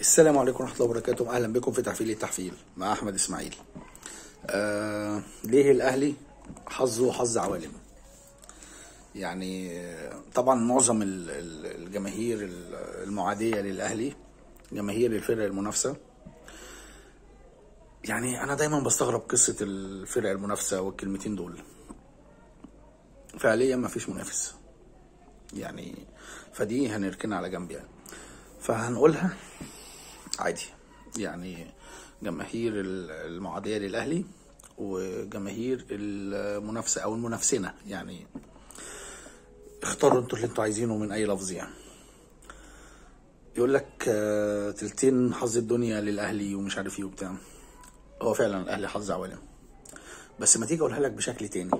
السلام عليكم ورحمة الله وبركاته. أهلا بكم في تحفيل التحفيل مع أحمد إسماعيل. ليه الأهلي حظه حظ عوالم؟ يعني طبعا معظم الجماهير المعادية للأهلي جماهير الفرق المنافسة. يعني أنا دايما بستغرب قصة الفرق المنافسة والكلمتين دول. فعليا ما فيش منافس يعني، فدي هنركنها على جنب يعني، فهنقولها عادي. يعني جماهير المعادية للأهلي وجماهير المنافسة أو المنافسينة، يعني اختاروا انتوا اللي انتوا عايزينه من أي لفظ. يعني يقول لك تلتين حظ الدنيا للأهلي ومش عارف ايه وبتاع. هو فعلا الأهلي حظ عوالم، بس ما تيجي أقولها لك بشكل تاني،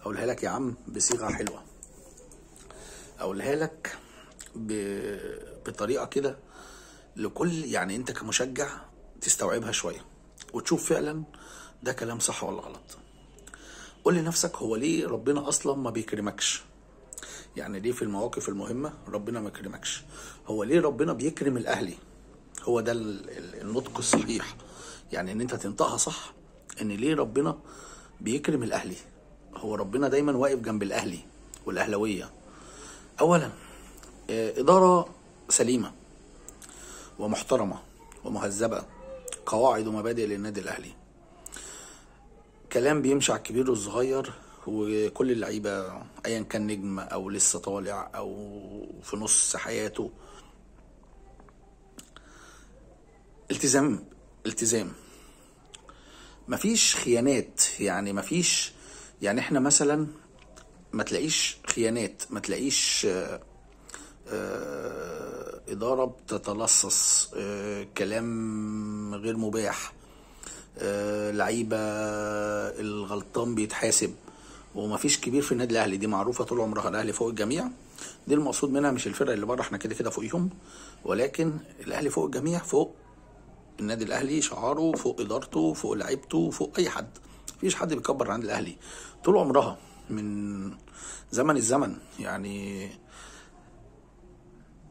أقولها لك يا عم بصيغة حلوة، أقولها لك بطريقة كده لكل، يعني انت كمشجع تستوعبها شوية وتشوف فعلا ده كلام صح ولا غلط. قول لنفسك، هو ليه ربنا اصلا ما بيكرمكش؟ يعني ليه في المواقف المهمة ربنا ما يكرمكش؟ هو ليه ربنا بيكرم الاهلي؟ هو ده النطق الصحيح، يعني ان انت تنطقها صح، ان ليه ربنا بيكرم الاهلي؟ هو ربنا دايما واقف جنب الاهلي والاهلاوية. اولا إدارة سليمة ومحترمة ومهذبة، قواعد ومبادئ للنادي الأهلي، كلام بيمشي على الكبير والصغير، وكل اللعيبة أيا كان نجم أو لسه طالع أو في نص حياته، التزام التزام، مفيش خيانات. يعني مفيش، يعني احنا مثلا ما تلاقيش خيانات، ما تلاقيش إدارة بتتلصص، كلام غير مباح، لعيبة الغلطان بيتحاسب، ومفيش كبير في النادي الأهلي. دي معروفة طول عمرها، الأهلي فوق الجميع. دي المقصود منها، مش الفرق اللي بره، احنا كده كده فوقيهم، ولكن الأهلي فوق الجميع، فوق النادي الأهلي، شعاره فوق إدارته، فوق لعيبته، فوق أي حد. مفيش حد بيكبر عند الأهلي طول عمرها من زمن الزمن. يعني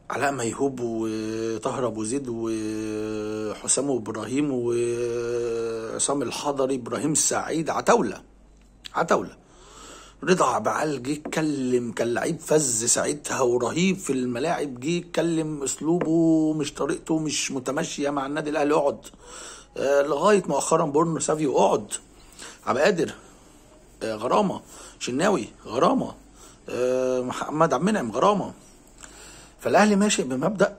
علاء ميهوب وطاهر ابو زيد وحسام وابراهيم وعصام الحضري، ابراهيم سعيد، عتاوله عتاوله، رضا بعال جه اتكلم، كان لعيب فز ساعتها ورهيب في الملاعب، جه اتكلم، اسلوبه مش طريقته مش متماشيه مع النادي الاهلي، اقعد. لغاية مؤخرا بورنو سافيو اقعد، عبد القادر غرامة، شناوي غرامة، محمد عبد المنعم غرامة. فالاهلي ماشي بمبدا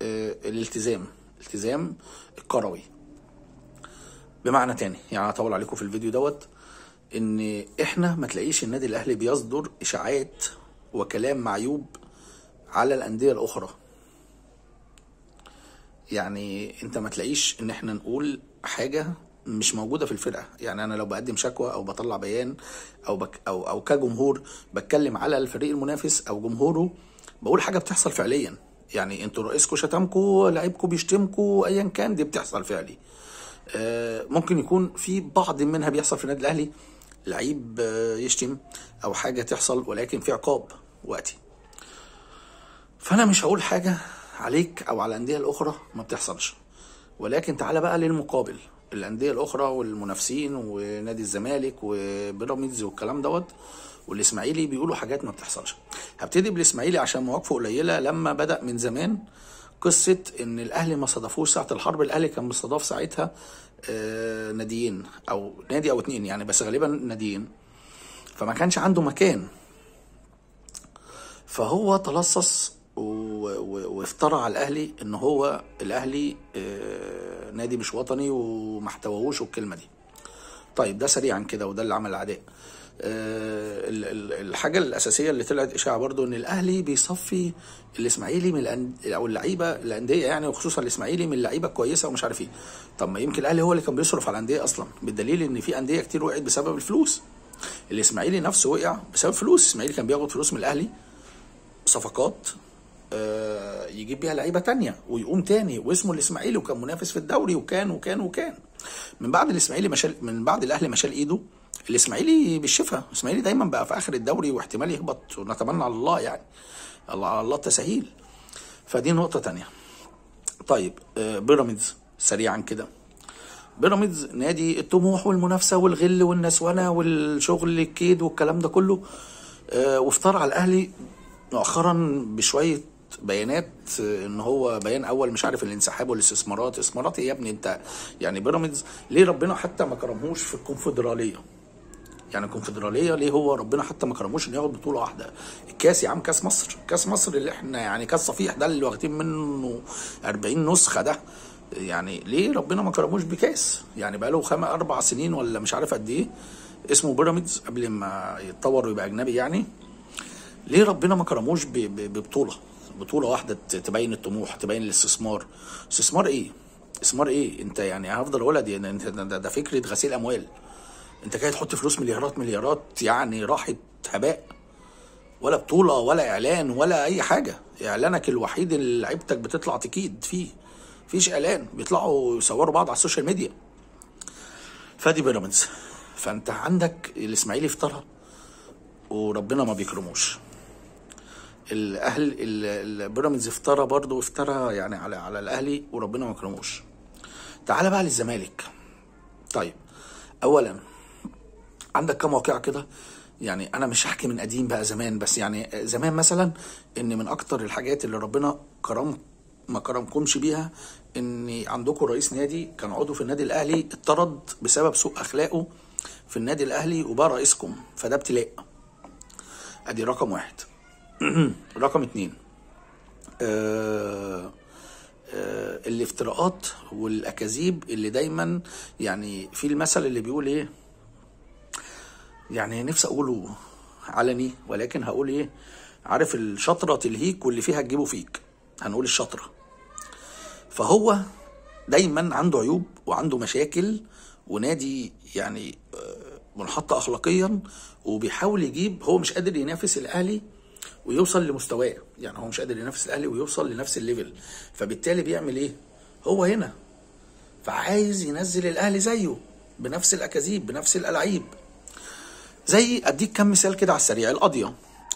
الالتزام، التزام الكروي. بمعنى تاني، يعني هطول عليكم في الفيديو دوت، ان احنا ما تلاقيش النادي الاهلي بيصدر اشاعات وكلام معيوب على الاندية الاخرى. يعني انت ما تلاقيش ان احنا نقول حاجة مش موجودة في الفرقة. يعني انا لو بقدم شكوى او بطلع بيان او بك او او كجمهور بتكلم على الفريق المنافس او جمهوره، بقول حاجة بتحصل فعليا. يعني انتوا رئيسكم شتمكم، لعيبكم بيشتمكم، ايا كان، دي بتحصل فعلي. ممكن يكون في بعض منها بيحصل في النادي الاهلي، لعيب يشتم او حاجة تحصل، ولكن في عقاب وقتي. فانا مش هقول حاجة عليك او على الاندية الاخرى ما بتحصلش، ولكن تعالى بقى للمقابل، الاندية الاخرى والمنافسين ونادي الزمالك وبيراميدز والكلام دوت والاسماعيلي بيقولوا حاجات ما بتحصلش. هبتدي بالاسماعيلي عشان مواقفه قليله. لما بدا من زمان قصة ان الاهلي ما صادفوش ساعة الحرب، الاهلي كان مستضاف ساعتها ناديين او نادي او اتنين يعني، بس غالبا ناديين، فما كانش عنده مكان، فهو تلصص وافترى على الاهلي ان هو الاهلي نادي مش وطني وما احتووش والكلمة دي. طيب ده سريعا كده، وده اللي عمل العداء. الحاجة الاساسية اللي طلعت اشاعة برضو، ان الاهلي بيصفي الاسماعيلي من او اللعيبة الاندية يعني، وخصوصا الاسماعيلي من اللعيبة كويسة ومش عارف ايه. طب ما يمكن الاهلي هو اللي كان بيصرف على الاندية اصلا، بالدليل ان في اندية كتير وقعت بسبب الفلوس. الاسماعيلي نفسه وقع بسبب فلوس، الاسماعيلي كان بياخد فلوس من الاهلي صفقات يجيب بيها لعيبة تانية ويقوم تاني، واسمه الاسماعيلي، وكان منافس في الدوري، وكان وكان وكان. من بعد الاسماعيلي ما شال، من بعد الاهلي ما شال ايده، الاسماعيلي بالشفا. الاسماعيلي دايما بقى في اخر الدوري واحتمال يهبط، ونتمنى على الله يعني، الله على الله التسهيل. فدي نقطة تانية. طيب بيراميدز سريعا كده، بيراميدز نادي الطموح والمنافسه والغل والنسونه والشغل الكيد والكلام ده كله، وافترى على الاهلي مؤخرا بشوية بيانات، ان هو بيان اول مش عارف الانسحاب والاستثمارات. استثمارات ايه يا ابني انت؟ يعني بيراميدز ليه ربنا حتى ما كرمهوش في الكونفدراليه؟ يعني الكونفدراليه ليه هو ربنا حتى ما كرموش ان ياخد بطوله واحدة؟ الكاس يا عم، كاس مصر، كاس مصر اللي احنا يعني كاس صفيح ده اللي واخدين منه 40 نسخه ده، يعني ليه ربنا ما كرموش بكاس؟ يعني بقى له 4 سنين ولا مش عارف قد ايه اسمه بيراميدز قبل ما يتطور ويبقى اجنبي. يعني ليه ربنا ما كرموش ببطولة، بطوله واحدة تبين الطموح، تبين الاستثمار؟ استثمار ايه؟ استثمار ايه انت؟ يعني هفضل اقولها دي، انت ده فكرة غسيل اموال. انت جاي تحط فلوس مليارات مليارات، يعني راحت هباء، ولا بطوله ولا اعلان ولا اي حاجة. اعلانك الوحيد اللي لعيبتك بتطلع تكيد فيه، مفيش اعلان، بيطلعوا يصوروا بعض على ال social media. فدي بيراميدز. فانت عندك الاسماعيلي افترى وربنا ما بيكرموش، الاهل البيراميدز افترى برضه، افترى يعني على الاهلي وربنا ما كرموش. تعال بقى للزمالك. طيب اولا عندك كام واقعه كده، يعني انا مش هحكي من قديم بقى زمان، بس يعني زمان مثلا ان من اكتر الحاجات اللي ربنا كرم ما كرمكمش بيها ان عندكم رئيس نادي كان عضو في النادي الاهلي اتطرد بسبب سوء اخلاقه في النادي الاهلي وبقى رئيسكم، فده ابتلاء. ادي رقم واحد. رقم 2، الافتراءات والاكاذيب اللي دايما يعني في المثل اللي بيقول ايه، يعني نفسي اقوله علني ولكن هقول ايه، عارف الشطره تلهيك واللي فيها تجيبه فيك، هنقول الشطره. فهو دايما عنده عيوب وعنده مشاكل ونادي يعني منحط اخلاقيا، وبيحاول يجيب، هو مش قادر ينافس الاهلي ويوصل لمستواه، يعني هو مش قادر ينافس الاهلي ويوصل لنفس ال level، فبالتالي بيعمل ايه؟ هو هنا فعايز ينزل الاهلي زيه بنفس الاكاذيب بنفس الالعاب. زي اديك كم مثال كده على السريع.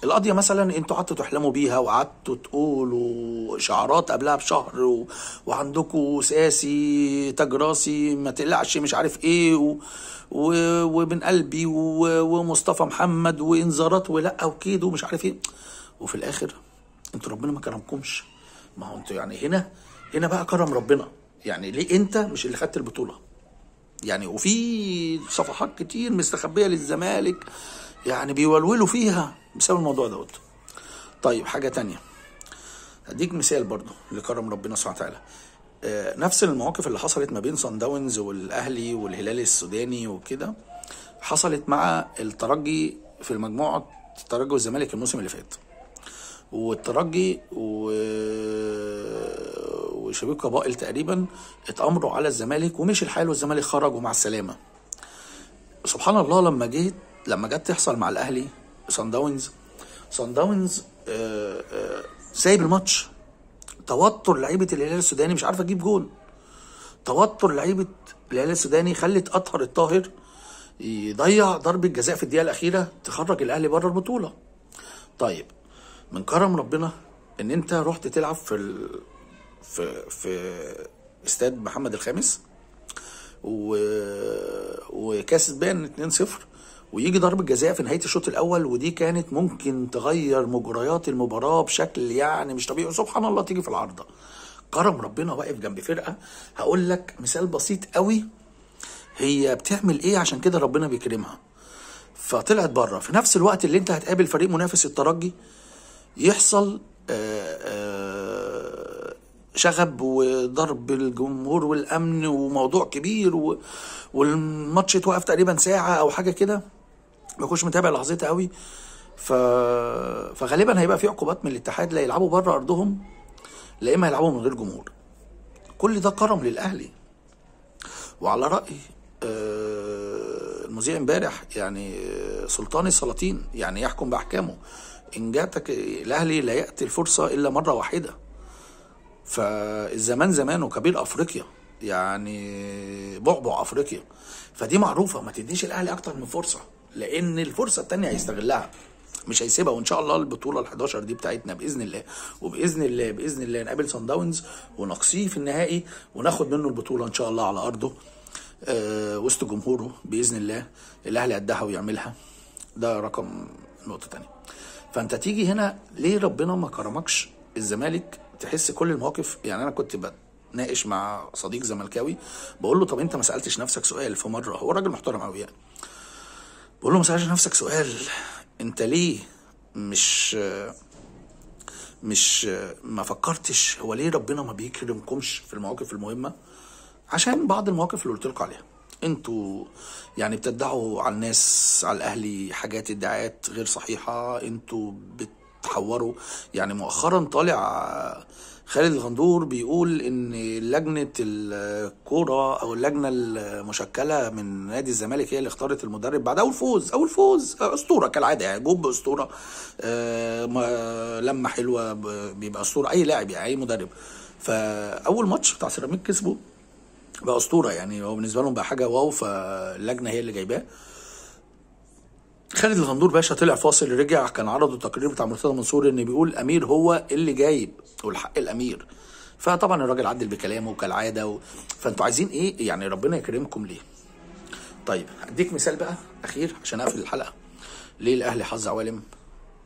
القضية مثلا انتوا قعدتوا تحلموا بيها وقعدتوا تقولوا شعارات قبلها بشهر وعندكوا ساسي تاج راسي ما تقلعش مش عارف ايه وبن قلبي ومصطفى محمد وانذارات ولا وكيد ومش عارف ايه، وفي الاخر انتوا ربنا ما كرمكمش. ما هو انتوا يعني هنا بقى كرم ربنا، يعني ليه انت مش اللي خدت البطولة؟ يعني وفي صفحات كتير مستخبيه للزمالك يعني بيولولوا فيها بسبب الموضوع دوت. طيب حاجة تانية هديك مثال برضو لكرم ربنا سبحانه وتعالى. نفس المواقف اللي حصلت ما بين صن داونز والاهلي والهلال السوداني وكده، حصلت مع الترجي في المجموعة، الترجي والزمالك الموسم اللي فات، والترجي وشبيب قبائل تقريبا اتأمروا على الزمالك ومشي الحال والزمالك خرج ومع السلامة. سبحان الله لما جت تحصل مع الاهلي صن داونز سايب الماتش، توتر لعيبة الهلال السوداني مش عارفه تجيب جون، توتر لعيبة الهلال السوداني خلت اطهر الطاهر يضيع ضربه جزاء في الدقيقة الاخيرة تخرج الاهلي بره البطولة. طيب من كرم ربنا ان انت رحت تلعب في في استاد محمد الخامس وكسبان 2-0 ويجي ضربة جزاء في نهاية الشوط الأول، ودي كانت ممكن تغير مجريات المباراة بشكل يعني مش طبيعي، سبحان الله تيجي في العارضة. كرم ربنا واقف جنب فرقة. هقول لك مثال بسيط قوي هي بتعمل ايه عشان كده ربنا بيكرمها. فطلعت بره في نفس الوقت اللي انت هتقابل فريق منافس الترجي، يحصل شغب وضرب الجمهور والامن وموضوع كبير والماتش اتوقف تقريبا ساعة او حاجة كده، ما كنتش متابع لحظتها قوي. فغالبا هيبقى في عقوبات من الاتحاد، لا يلعبوا بره ارضهم لا اما يلعبوا من غير جمهور. كل ده كرم للاهلي. وعلى راي المذيع امبارح يعني سلطان السلاطين يعني يحكم باحكامه، ان جاتك الاهلي لا ياتي الفرصة الا مرة واحدة. فالزمان زمانه، كبير افريقيا يعني بعبع افريقيا، فدي معروفة، ما تديش الاهلي اكتر من فرصة لان الفرصة الثانية هيستغلها. مش هيسيبها. وان شاء الله البطولة ال11 دي بتاعتنا باذن الله، وباذن الله باذن الله نقابل صن داونز ونقصيه في النهائي وناخد منه البطولة ان شاء الله على ارضه وسط جمهوره باذن الله. الاهلي قدها ويعملها. ده رقم نقطة ثانية. فانت تيجي هنا ليه ربنا ما كرمكش؟ الزمالك تحس كل المواقف، يعني انا كنت بتناقش مع صديق زملكاوي بقول له طب انت ما سالتش نفسك سؤال في مرة، هو راجل محترم قوي يعني، بقول له ما سالتش نفسك سؤال انت ليه مش ما فكرتش هو ليه ربنا ما بيكرمكمش في المواقف المهمة؟ عشان بعض المواقف اللي قلت لكم عليها. انتوا يعني بتدعوا على الناس، على الاهلي، حاجات ادعاءات غير صحيحه، انتوا بتحوروا. يعني مؤخرا طالع خالد الغندور بيقول ان لجنة الكورة او اللجنة المشكلة من نادي الزمالك هي اللي اختارت المدرب بعد اول فوز، اول فوز اسطورة كالعادة، يعني جوب اسطورة، لمه حلوة بيبقى اسطورة اي لاعب يعني اي مدرب. فاول ماتش بتاع سيراميك كسبه بقى اسطورة، يعني هو بالنسبة لهم بقى حاجة wow، فاللجنه هي اللي جايباه. خالد الغندور باشا طلع فاصل، رجع كان عرضوا التقرير بتاع مرتضى منصور ان بيقول امير هو اللي جايب والحق الامير. فطبعا الراجل عدل بكلامه كالعادة فانتوا عايزين ايه يعني؟ ربنا يكرمكم ليه؟ طيب هديك مثال بقى اخير عشان اقفل الحلقة. ليه الاهلي حظ عوالم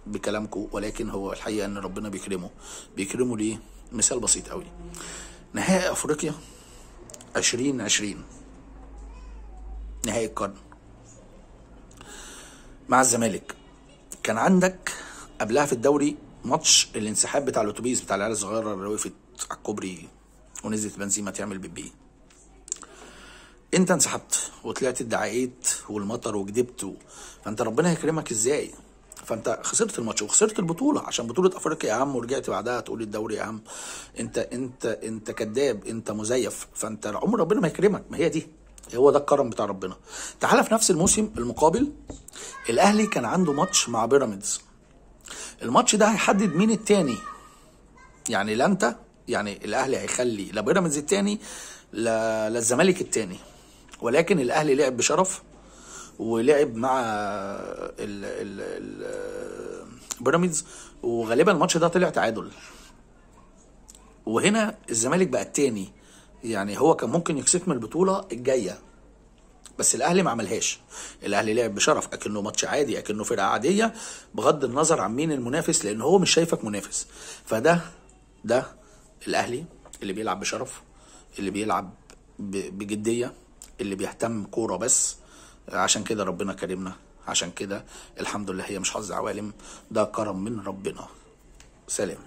بكلامكم، ولكن هو الحقيقة ان ربنا بيكرمه. بيكرمه ليه؟ مثال بسيط قوي. نهائي افريقيا 2020، نهائي القرن مع الزمالك، كان عندك قبلها في الدوري ماتش الانسحاب بتاع الاتوبيس بتاع العيال الصغيرة اللي وقفت على الكوبري ونزلت بنزيمه تعمل بيبي. انت انسحبت وطلعت ادعيت والمطر وكدبت فانت ربنا يكرمك ازاي؟ فانت خسرت الماتش وخسرت البطولة، عشان بطوله افريقيا اهم، ورجعت بعدها تقول الدوري اهم. انت انت انت كذاب، انت مزيف، فانت عمر ربنا ما يكرمك. ما هي دي، هو ده الكرم بتاع ربنا. تعالى في نفس الموسم المقابل الاهلي كان عنده ماتش مع بيراميدز، الماتش ده هيحدد مين التاني، يعني لا انت، يعني الاهلي هيخلي لا بيراميدز التاني لا الزمالك التاني، ولكن الاهلي لعب بشرف ولعب مع ال بيراميدز، وغالبا الماتش ده طلع تعادل، وهنا الزمالك بقى التاني، يعني هو كان ممكن يكسب من البطولة الجاية، بس الاهلي ما عملهاش. الاهلي لعب بشرف اكنه ماتش عادي، اكنه فرقه عادية، بغض النظر عن مين المنافس، لان هو مش شايفك منافس. فده ده الاهلي اللي بيلعب بشرف، اللي بيلعب بجدية، اللي بيهتم كورة بس. عشان كده ربنا كرمنا، عشان كده الحمد لله. هي مش حظ عوالم، ده كرم من ربنا. سلام.